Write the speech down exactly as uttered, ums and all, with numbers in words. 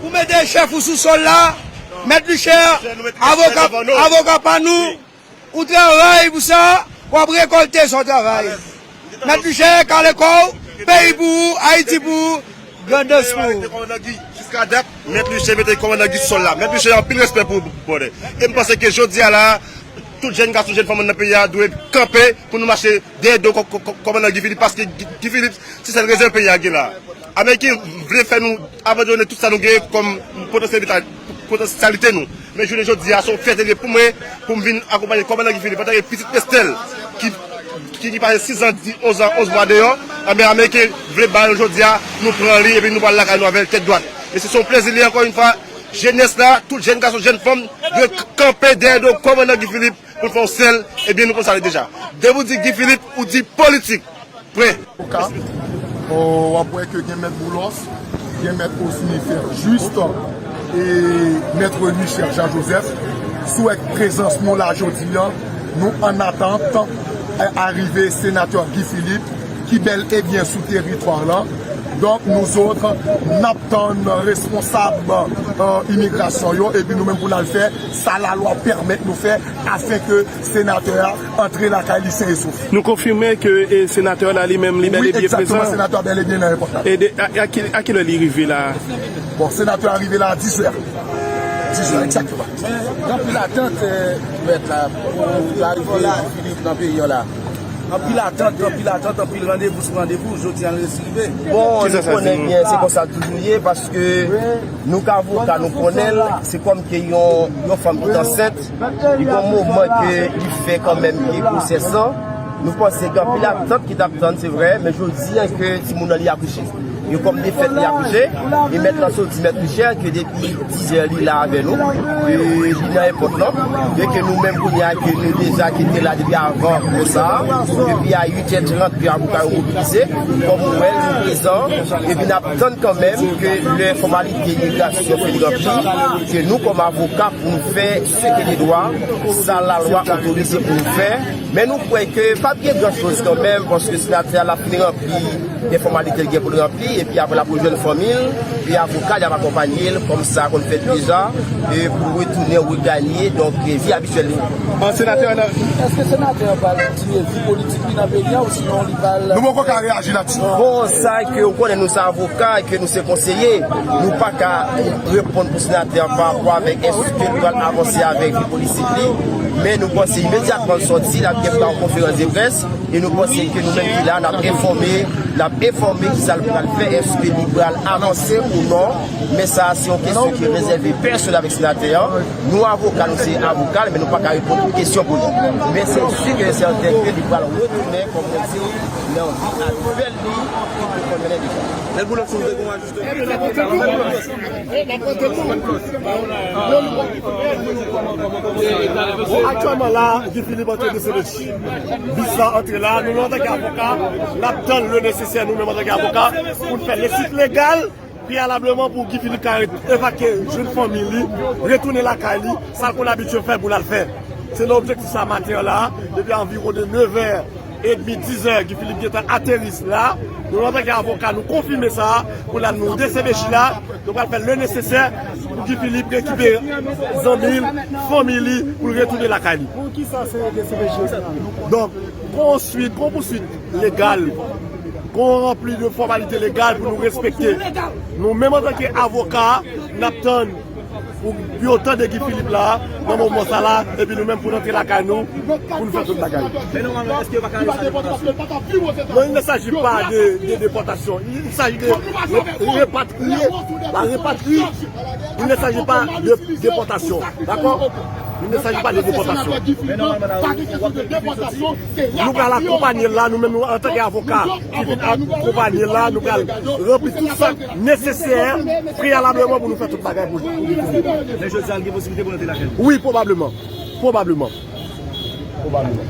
Ou mete chèf ou sou sòl la, Mèt Luchè, avoka, avoka pa nou, ou travay pou sa, w ap rekòlte sa w travay. Mèt Luchè, kale kò w, peyi pou ou, Ayiti pou ou, Grandans pou ou. Jiska dat, Mèt Luchè mete kòmandan Guy sou sòl la. Mèt Luchè, anpil respè pou ou, brother. E m panse ke jodi a la, tout jèn gason, jèn fanm nan peyi a dwe kanpe pou nou mache dèyè do kò-, kò-, kò-, kòmandan Guy Philippe, paske Guy, Guy Philippe se sèl rezèv peyi a gen la. Ameriken vle fè nou abandone tout sa nou genyen kòm potansyalite, potansyalite nou. Men jounen jodi a, se yon fyète li ye pou mwen, pou m vin akonpanye kòmandan Guy Philippe antanke pitit Estelle, ki, ki, ki pase sis an, di, onz an, onz mwa deyò. Anben, Ameriken vle ba nou jodi a, nou pran li, epi nou pral lakay nou avè l tèt dwat. E se, se yon plezi li ye, ankò yon fwa, jenès la, tout jèn gason, jèn fanm, dwe k-, kanpe dèyè do kòmandan Guy Philippe, pou n fè yon sèl, ebyen, nou konn sa l ye deja. Depi w di Guy Philippe, ou di politik. Prè. Avoka, w ap wè ke gen mèt Boulos, gen mèt Osnifer Juste, e mèt Richard Jean Joseph. Sou èk prezans nou la jodi a, nou an atant, e, arive senatè Guy Philippe, ki bèl e byen sou teritwa la. Donk, nou zòt, n ap tann responsab, e, imigrasyon yo, epi nou menm pou n al fè sa lalwa pèmèt nou fè, afenke senatè a antre lakay li sen e sof. Nou konfime ke, e, senatè la li menm, li bèl e byen prezan. Wi, egzakteman, senatè a bèl e byen nan ayewopò la. E de, a, a ki, a ki lè li rive la? Bon, senatè a rive la a dis è. Dis è, egzakteman. Men, gen anpil atant, e, mèt la, pou larive Philippe nan peyi a la. Anpil atant, anpil atant, anpil randevou sou randevou, jodi a l resi rive. Bon, nou konnen byen, se konsa l toujou ye, paske nou k avoka, nou konnen l, se kòm ke yon, yon fanm ki t ansent, li gon moman ke li fè kanmenm ke gwosès lan. Nou panse gen anpil atant ki t ap tann, se vre, men jodi a ke timoun nan li akouche. Yo kòm defèt li akouche, e mèt lan sot di mèt Richard ke depi dis è li la avè nou, e li nan èpòt lan, e ke nou menm kounye a ke nou deja ki te la depi avan konsa, depi a uit è trant ke avoka yo mobilize, kòm ou wè l, nou prezan, epi n ap tann kanmenm ke lè fòmalite imigrasyon fin ranpli, ke nou kòm avoka pou nou fè seke de dwa, sa lalwa otorize pou nou fè, men nou kwè ke p ap gen gran choz kanmenm, paske senatè a l ap fin ranpli de fòmalite l gen pou l ranpli, epi apre l ap rejwenn fanmi l, e avoka l y ap akonpaye l, kòm sa konn fèt deja, e pou retounen reganye, donk, e vi abityèl li. An senatè nan. Èske senatè an pral kontinye vi politik li nan peyi a, osinon li pral... Nou poko ka reyaji ladan. Bon, sa ke ou konnen nou se avoka, ke nou se konseye, nou pa ka reponn pou senatè an pa rapò avèk èske li pral avanse avèk vi politik li, men nou panse imedyatman l sòti, l ap gen yon konferans de près, e nou panse ke nou menm ki la, n ap enfòme, n ap enfòme kisa l pral fè, èske li pral avanse ou non. Men sa a, se yon kesyon ki rezève pèsonèl avèk senatè an. Nou avoka, nou se avoka l, men nou pa ka reponn tout kesyon pou li. Men se si ke sèten ke li pral retounen, kòm mwen di, nan vi aktyèl li, ki te konn mennen deja. Mèt Boulos, si w te gen yon ajisteman. Aktyèlman la, Guy Philippe antre D C P J. Bis la antre la, nou menm antanke avoka, n ap tann le nesesè, nou menm antanke avoka, pou n fè le suite legal, preyalableman pou Guy Philippe ka ret-, evakye, jwenn fanmi li, retounen lakay li, sa l konn abitye fè pou l al fè. Se nan objektif sa maten an la, depi anviwon de nevè edmi, dizè, Guy Philippe gentan ateri la. Nou, antanke avoka, nou konfime sa. Kounye a, nou, D C P J la, nou pral fè le nesesè pou Guy Philippe rekipere zanmi l, fanmi li, pou l retounen lakay li. Pou kisa se D C P J la? Donk, gon swit, gon pouswit legal, gon ranpli de fòmalite legal pou nou respekte. Nou menm antanke avoka, n ap tann pou yo tande Guy Philippe la, nan moman sa la, epi nou menm pou n antre lakay nou, pou nou fè tout bagay. Men nòmalman, èske yo pa ka repatriye? Non, il ne s'agit pas de, de déportation. Il s'agit de repatrier, la repatrier. Il ne s'agit pas de déportation. D'accord? Il ne s'agit pas de déportation. Men nòmalman, la, nou pral akonpanye l la, nou menm nou, antanke avoka ki vin akonpanye l la, nou pral ranpli tout sa k nesesè preyalableman pou nou fè tout bagay pou, pou li fini. Men jodi a, gen posiblite pou l antre lakay li? Wi, pwobableman. Pwobableman. Pwobableman.